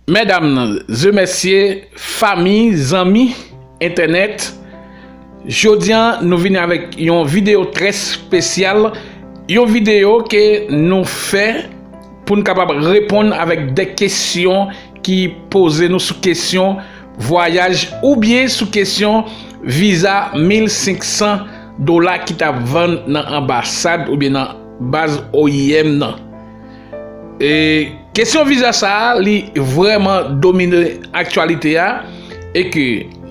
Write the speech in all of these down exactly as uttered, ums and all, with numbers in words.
Medam e mesye, fanmi, zanmi entènèt, jodi a nou vini avèk yon videyo trè espesyal, yon videyo ke nou fè pou n kapab reponn avèk de kesyon ki poze nou sou kesyon vwayaj oubyen sou kesyon viza mil senk san dola ki t ap vann nan anbasad oubyen nan baz O I M nan. E kesyon viza sa a, li vrèman domine aktyalite a, e ke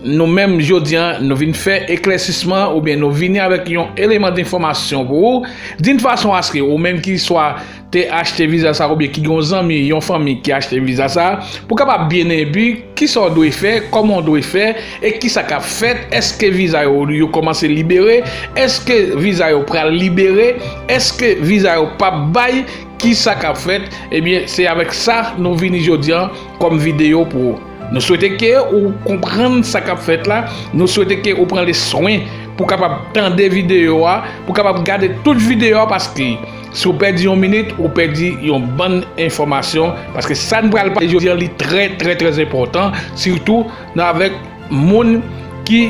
nou menm jodi a, nou vin fè eklèsisman oubyen nou vini avèk yon eleman denfòmasyon pou ou, d'une façon à ce que ou menm ki swa te achte viza sa oubyen ki gen yon zanmi, yon fanmi ki achte viza sa, pou kapab byen epi kisa w dwe fè, kòman w dwe fè, e kisa k ap fèt, èske viza yo, yo kòmanse libere, èske viza yo pral libere, èske viza yo p ap bay, kisa k ap fèt, ebyen, se avèk sa nou vini jodi a kòm videyo pou ou. Nou swete ke ou konprann sa k ap fèt la, nou swete ke ou pran le swen pou kapab tande videyo a, pou kapab gade tout videyo a, paske si w pèdi yon minit, ou pèdi yon bann enfòmasyon, paske sa n pral pale jodi a, li trè, trè, trè enpòtan, sitou nan avèk moun ki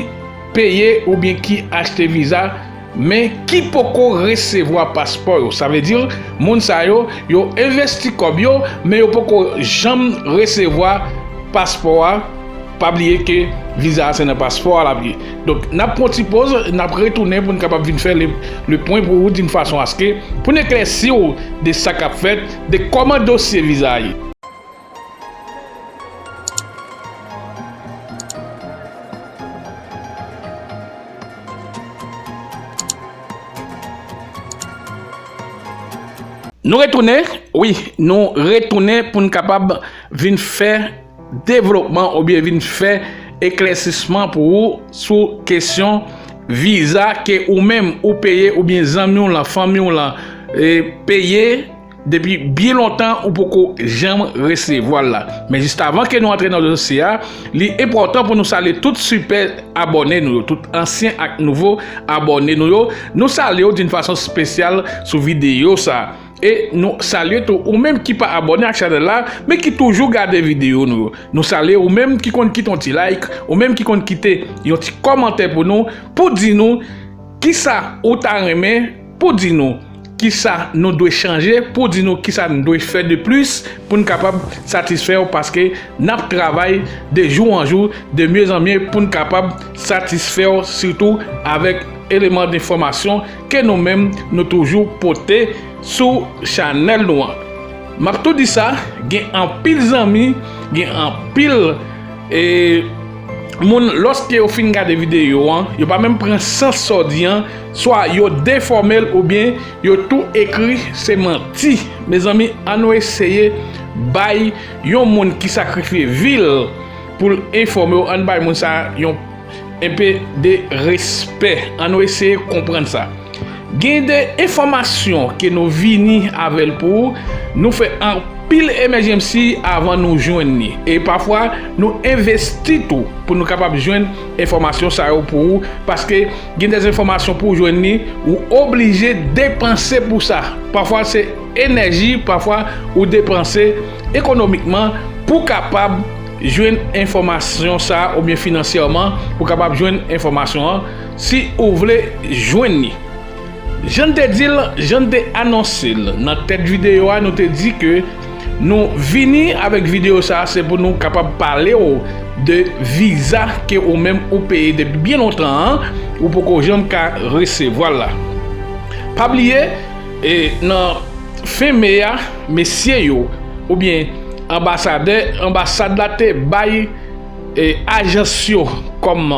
peye oubyen ki achte viza, men ki poko resevwa paspò yo. Sa vle di, moun sa yo, yo envesti kòb yo, men yo poko janm resevwa paspò a. Pa bliye ke viza a se nan paspò a l ap ye. Donk, n ap pran ti poz, n ap retounen pou n kapab vin fè le, le pwen pou ou d'une façon à ce que, pou n eklèsi w de sa k ap fèt, de kòman dosye viza a ye. Nou retounen, wi, nou retounen pou n kapab vin fè devlopman oubyen vin fè eklèsisman pou ou sou kesyon viza ke ou menm ou peye oubyen zanmi w lan, fanmi w lan, e, peye depi byen lontan ou poko janm resevwa l la. Men jis avan ke nou antre nan dosye a, li enpòtan pou nou salye tout sipè abòne nou yo, tout ansyen ak nouvo abòne nou yo. Nou salye w d'une façon spéciale sou videyo sa. E nou salye tou ou menm ki pa abòne ak chanèl la, men ki toujou gade videyo nou yo. Nou salye ou menm ki konn kite yon ti like, ou menm ki konn kite yon ti kòmantè pou nou, pou di nou kisa ou ta renmen, pou di nou kisa nou dwe chanje, pou di nou kisa n dwe fè de plis pou n kapab satisfè w, paske n ap travay de jou an jou, de mye an mye, pou n kapab satisfè w, sitou avèk eleman denfòmasyon ke nou menm nou toujou pote sou chanèl nou an. M ap tou di sa, gen anpil zanmi, gen anpil, e, moun, lòske yo fin gade videyo an, yo pa menm pran sans sa w di an, swa yo defòme l oubyen yo tou ekri se manti. Mezanmi, ann nou eseye bay yon moun ki sakrifye vi l pou l enfòme w, ann bay moun sa a yon enpe de respè. Ann nou eseye konprann sa. Gen de enfòmasyon ke nou vini avè l pou ou, nou fè anpil emèjensi avan nou jwenn li. E pafwa, nou envesti tou pou nou kapab jwenn enfòmasyon sa yo pou ou, paske gen de enfòmasyon pou w jwenn li, ou oblije depanse pou sa. Pafwa se enèji, pafwa ou depanse ekonomikman pou kapab jwenn enfòmasyon sa a, oubyen finansyèman pou kapab jwenn enfòmasyon an, si ou vle jwenn li. Jan n te di l, jan n te anonse l nan tèt videyo a, nou te di ke nou vini avèk videyo sa a, se pou nou kapab pale w de viza ke ou menm ou peye depi byen lontan an, ou poko janm ka resevwa l la. Pa bliye, e, nan fen me a, mesye yo, oubyen anbasadè, anbasad la te bay, e, ajans yo kòm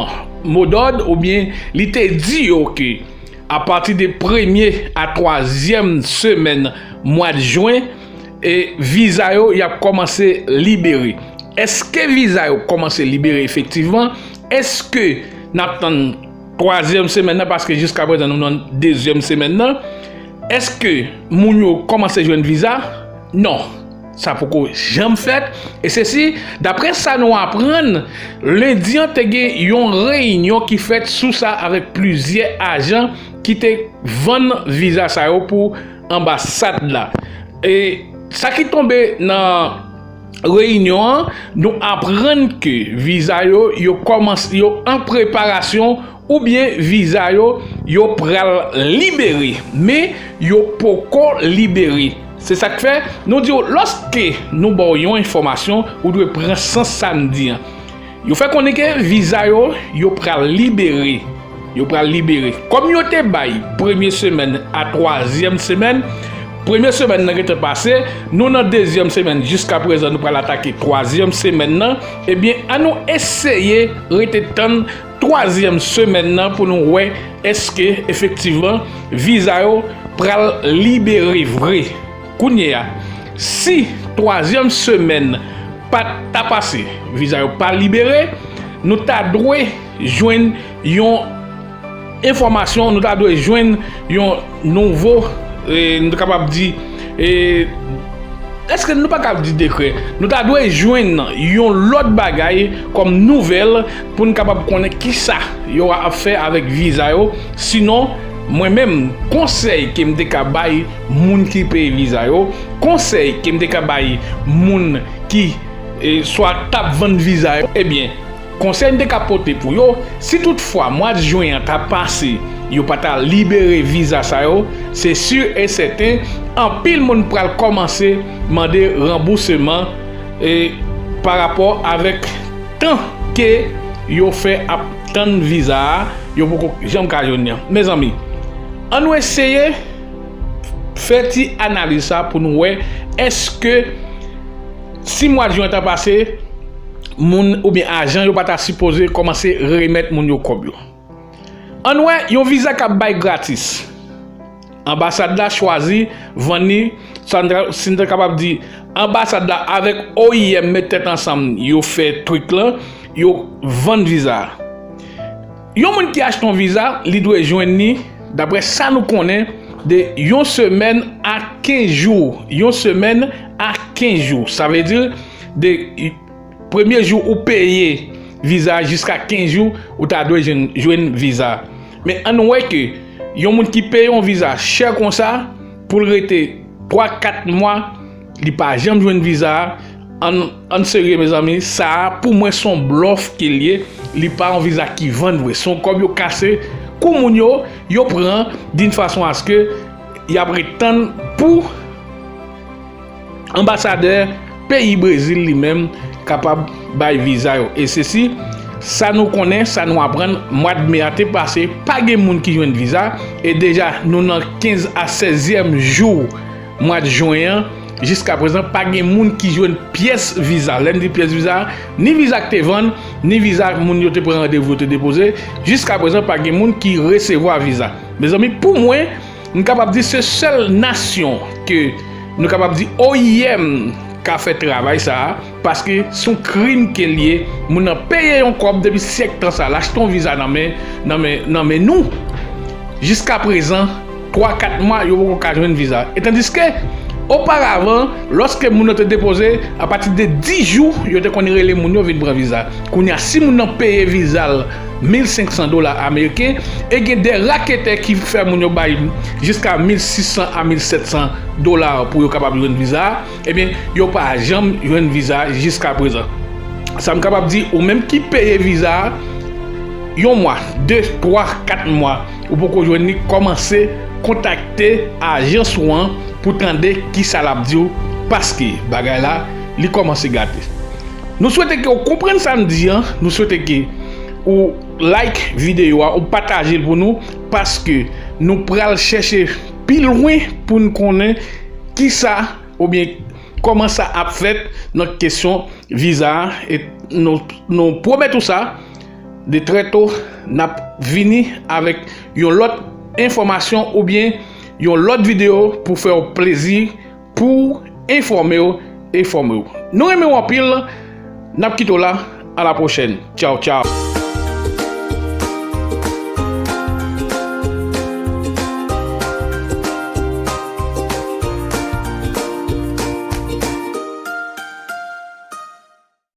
modòd, oubyen li te di yo ke apati de premye a twazyèm semèn mwa jen, e, viza yo y ap kòmanse libere. Èske viza yo kòmanse libere efektivman? Èske n ap tann twazyèm semèn nan, paske jiskaprezan nou nan dezyèm semèn nan? Èske moun yo kòmanse jwenn viza? Non. Sa poko janm fèt. E sesi, daprè sa nou aprann, lendi an te gen yon reyinyon ki fèt sou sa avèk plizyè ajan ki te vann viza sa yo pou anbasad la. E sa ki tonbe nan reyinyon an, nou aprann ke viza yo, yo kòmanse, yo an preparasyon, oubyen viza yo, yo pral libere, men yo poko libere. Se sa k fè, nou di w, lòske nou ba w yon enfòmasyon, ou dwe pran sans sa n di an. Yo fè konnen ke viza yo, yo pral libere. Yo pral libere. Kòm yo te bay premye semèn a twazyèm semèn, premye semèn nan gentan pase, nou nan dezyèm semèn, jiska prezan nou pral atake twazyèm semèn nan, ebyen, ann nou eseye rete tann twazyèm semèn nan pou nou wè èske efektivman viza yo pral libere vre. Kounye a, si twazyèm semèn pa t ta pase, viza yo pa libere, nou ta dwe jwenn yon enfòmasyon, nou ta dwe jwenn yon nouvo, e, nou ta kapab di, e, èske nou pa kapab di dekrè? Nou ta dwe jwenn yon lòt bagay kòm nouvèl pou n kapab konnen kisa yo ap fè avèk viza yo. Sinon, mwen menm, konsèy ke m te ka bay moun ki peye viza yo, konsèy ke m te ka bay moun ki, e, swa t ap vann viza yo, ebyen, konsèy m te ka pote pou yo, si toutfwa mwa jen an ta pase, yo pa ta libere viza sa yo, se si e sèten, anpil moun pral kòmanse mande ranbouseman, e, pa rapò avèk tan ke yo fè ap tann viza a, yo poko janm ka jwenn li an. Mezanmi, ann nou eseye fè ti analiz sa pou nou wè èske si mwa jen an ta pase, moun oubyen ajan yo pa ta sipoze kòmanse remèt moun yo kòb yo. Ann wè, yon viza k ap bay gratis. Anbasad la chwazi vann li, sa n ta, si n ta kapab di, anbasad la avèk O I M met tèt ansanm, yo fè trik lan, yo vann viza a. Yon moun ki achte yon viza, li dwe jwenn li, daprè sa nou konnen, de yon semèn a kenz jou. Yon semèn a kenz jou. Sa vle di, de premye jou ou peye viza a jiska kenz jou, ou ta dwe jwenn, jwenn viza a. Men ann wè ke yon moun ki peye yon viza chè konsa, pou l rete twa, kat mwa, li pa janm jwenn viza a. Ann, ann serye, mezanmi, sa a, pou mwen, se yon blòf ke l ye. Li pa yon viza ki vann vre. Se yon kòb yo kase kou moun yo, yo pran d'une façon à ce que y ap ret tann pou anbasadè peyi Brezil li menm kapab bay viza yo. E sesi, sa nou konnen, sa nou aprann, mwa d me a te pase, pa gen moun ki jwenn viza, e deja nou nan kenz a sèzyèm jou mwa d jen an, jiska prezan, pa gen moun ki jwenn pyès viza. Lè n di pyès viza, ni viza k te vann, ni viza moun yo te pran randevou, yo te depoze, jiska prezan, pa gen moun ki resevwa viza. Mezanmi, pou mwen, m kapab di se sèl nasyon ke nou kapab di O I M ka fè travay sa a, paske se yon krim ke l ye. Moun nan peye yon kòb depi syèk tan sa, l achte yon viza nan men, nan men, nan men nou. Jiska prezan, twa, kat mwa, yo poko ka jwenn viza. E tandiske, oparavan, lòske moun nan te depoze, apati de dis jou, yo te konn rele moun yo vin pran viza. Kounye a, si moun nan peye viza l mil senk san dola ameriken, e gen de raketè ki fè moun yo bay jiska mil sis san a mil sèt san dola pou yo kapab jwenn viza a, ebyen, yo pa janm jwenn viza jiska prezan. Sa m kapab di, ou menm ki peye viza a, yon mwa, de, twa, kat mwa, ou poko jwenn li, kòmanse kontakte ajans ou an pou tande kisa l ap di w, paske bagay la, li kòmanse gate. Nou swete ke w konprann sa n di an, nou swete ke ou like videyo a, ou pataje l pou nou, paske nou pral chèche pi lwen pou n konnen kisa oubyen kòman sa ap fèt nan kesyon viza a. E nou, nou pwomèt ou sa, de trè to, n ap vini avèk yon lòt enfòmasyon oubyen yon lòt videyo pou fè w plezi, pou enfòme w, enfòme w. Nou renmen w anpil, n ap kite w la, a la pwochèn. Tchaw, tchaw.